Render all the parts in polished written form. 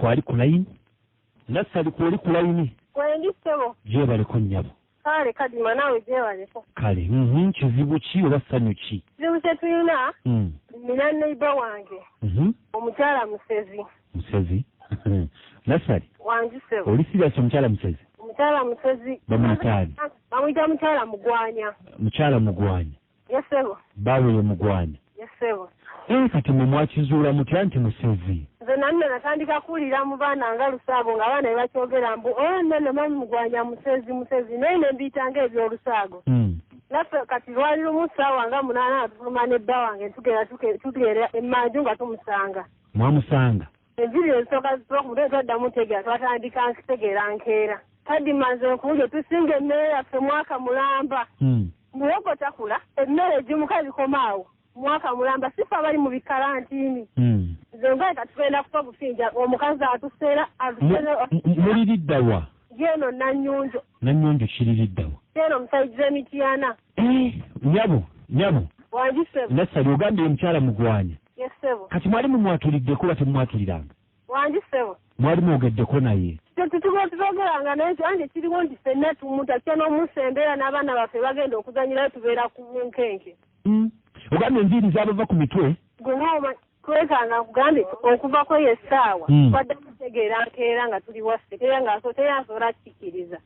Kwali ku layini. Nassali kwoli ku layini. Kwendi ssebo. Gyebaleko nnyabo. Kale Kadima naawe gyebaleko. Kale kizibu ki oba ssanyu ki? Kizibu kye tulina, nina neighbor wange. Omukyala musezi. Musezi? Nassali? Wangi ssebo. Oli serious omukyala musezi? Omukyala musezi. Bamuyita ani? Bamuyita mukyala Mugwanya. Mukyala Mugwanya. Yes ssebo. Baawe ye Mugwanya. Yes ssebo. Kati mwe mwakizuula mutya nti musezi? Nze nanne natandika kuwulira mu baana nga Lusaago nga abaana bebakyogera mbu nno mami Mugwanya musezi musezi, naye ne mbiyita ng'ebyolusaago. Naffe kati lwali lumu ssaawa nga 8 tufuluma ne bba wange tugenda emmanju nga tumusanga. Mwamusanga? Enviiri ezisooka zisooka twaddamu ntegeera, twatandika nkitegeera nkeera. Kadima nze nkuwulire tusinga emmere yaffe mwaka mulamba. Muwogo takula, emmere egimuka bikoma awo. Mwaka mulamba sifa bali mu bikalantiini. Nze nga katugenda kufa bufinja omukazi atusera muliriddawa. Yeno Nanyonjo. Nanyonjo kiririddawa. Yeno musajja Mityana. Nyabo nyabo. Wangi ssebo. Nassali ogambye omukyala Mugwanya. Yes ssebo. Kati mwali mumwatuliddeko oba temumwatuliranga? Wangi ssebo. Mwali mwogeddeko naye? Tutogeranga naye ange kiriwo nti ffenna tumutakya n'omusembera n'abaana baffe bagenda okuzannyirayo tubeera ku bunkenke. Ogambye enviiri zaabava ku mitwe? Twekanga nkugambye okuva kweyo essaawa twadde kutegeera nkeera nga tuli waffe teyansobola kukikiriza.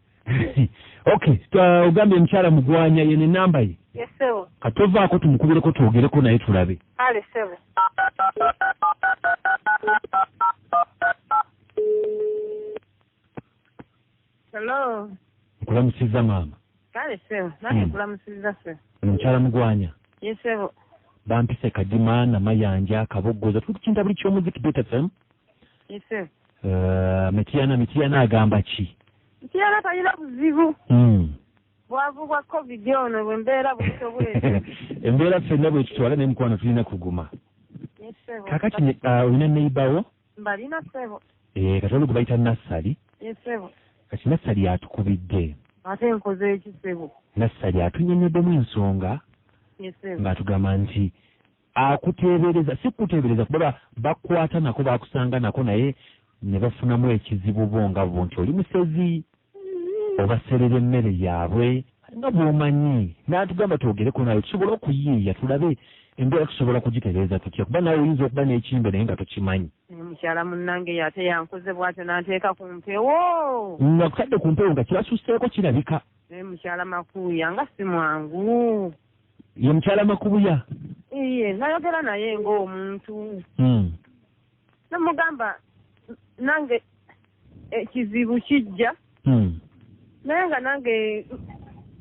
Okay, ogambye omukyala Mugwanya ye n'ennamba ye? Yes ssebo. Kati tovaako tumukubireko twogereko naye tulabe. Kale ssebo. Hello. Nkulamusizza maama. Kale ssebo, nange nkulamusizza ssebo. Omukyala Mugwanya. Yes ssebo. Bampise Kadima Namayanja Kaboggoza tuli kinta buli ky'omuziki Beat FM. Yes ssebo. Mityana agamba ki? Mityana talina buzibu. Bwavu bwa COVID ono bwe mbeera butyo bwetyo. Embeera ffenna bwe tutwala naye mukwano tulina kuguma. Yes ssebo. Kaakati olina neighbor wo? Mbalina ssebo. Kati waliwo gwe bayita Nassali. Yes ssebo. Kati Nassali atukubidde. Ate nkoze eki ssebo? Nassali atunnyonnyoddemu ensonga. Ng'atugamba nti akuteebereza, si kuteebereza kuba bakwata nako bakusanga nako naye ne bafunamu ekizibu bo nga bo nti oli musezi obaserera emmere yaabwe nga bw'omanyi. N'atugamba twogereko naye tusobole okuyiiya tulabe embeera tusobola kugitereeza tutya, kuba naawe oyinza okuba n'ekimbe naye nga tokimanyi. Mukyala munnange ate yankoze bw'atyo n'anteeka ku mpewo. Nga kutadde ku mpewo nga kibasuseeko kirabika. Naye mukyala Makubuya nga si mwangu. Ye mukyala Makubuya? Iye, nayogera naye ng'omuntu. Namugamba nange ekizibu kijja. Naye nga nange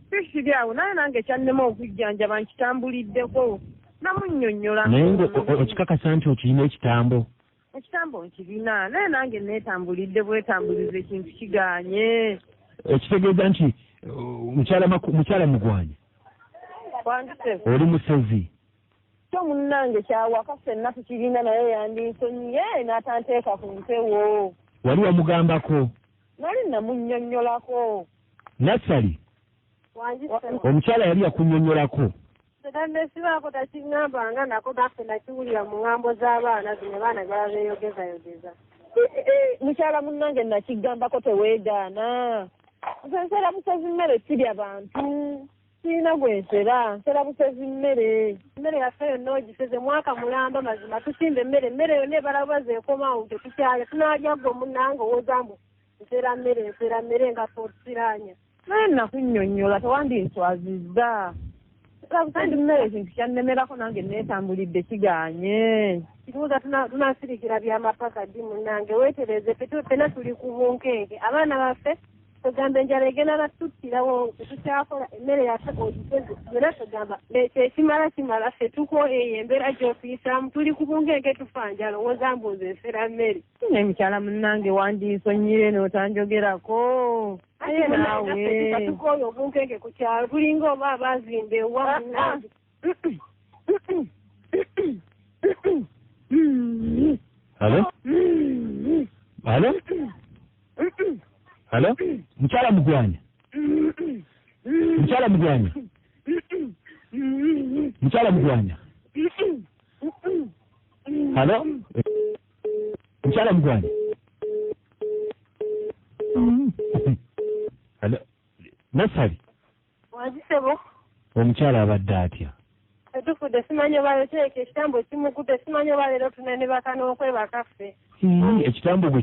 sikiri awo, naye nange kyannema okujjanjaba nkitambuliddeko. Namunnyonnyola. Naye okikakasa nti okirina ekitambo? Ekitambo nkirina, naye nange neetambulidde bwetambuliza ekintu kigaanye. Ekitegeeza nti mukyala Mugwanya oli musezi? Kyo munnange kyawaka ffenna tukirina naye yandinsonyiye n'atanteeka ku mpewo. Wali wamugambako? Nali namunnyonnyolako. Nassali, omukyala yali yakunnyonnyolako? Tandesibaako takiŋŋambanga nako naffe nakiwulira mu ŋŋambo z'abaana zino abaana baba beeyogezayogeza. Mukyala munnange nakigambako teweegaana. Nze nsera busezi mmere sirya bantu. Sirina gwe nsera, nsera busezi mmere. Emmere yaffe yonna ogiseze mwaka mulamba mazima tusimba emmere, emmere yonna ebalabaza ekomawo tetukyalya tunaalya ggwe munnange owooza mbu nsera mmere nga ffe otusiraanya. Naye nakunnyonnyola tewandinswazizza. Nsera busezi mmere ekintu kyannemerako nange neetambulidde kigaanye. Kibuuza tunasirikira byamapaka ddi munnange weetereze ffenna tuli ku bunkenke abaana baffe tugamba enjala egenda natuttirawo tetukyakola emmere yaffe ogiseze byonna tugamba ekimala kimala ffe tuko eyo embeera gy'otuyisaamu tuli ku bunkenke tufa njala owooza mbu nze nsera mmere. Naye mukyala munnange wandinsonyire n'otanjogerako. Aye naawe tukooye obunkenke ku kyalo tulinga oba abaazimba ewa munnange. Halo? Halo? Halo? Mukyala Mugwanya. Mukyala Mugwanya. Mukyala Mugwanya. Halo? Mukyala Mugwanya. Nasali. Wangisebo. Omukyala abadde atya? Tetufudde, simanyi oba yoteeka ekitambo kimukute, simanyi oba leero tunene baka n'okwebaka ffe. Ekitambo gwe.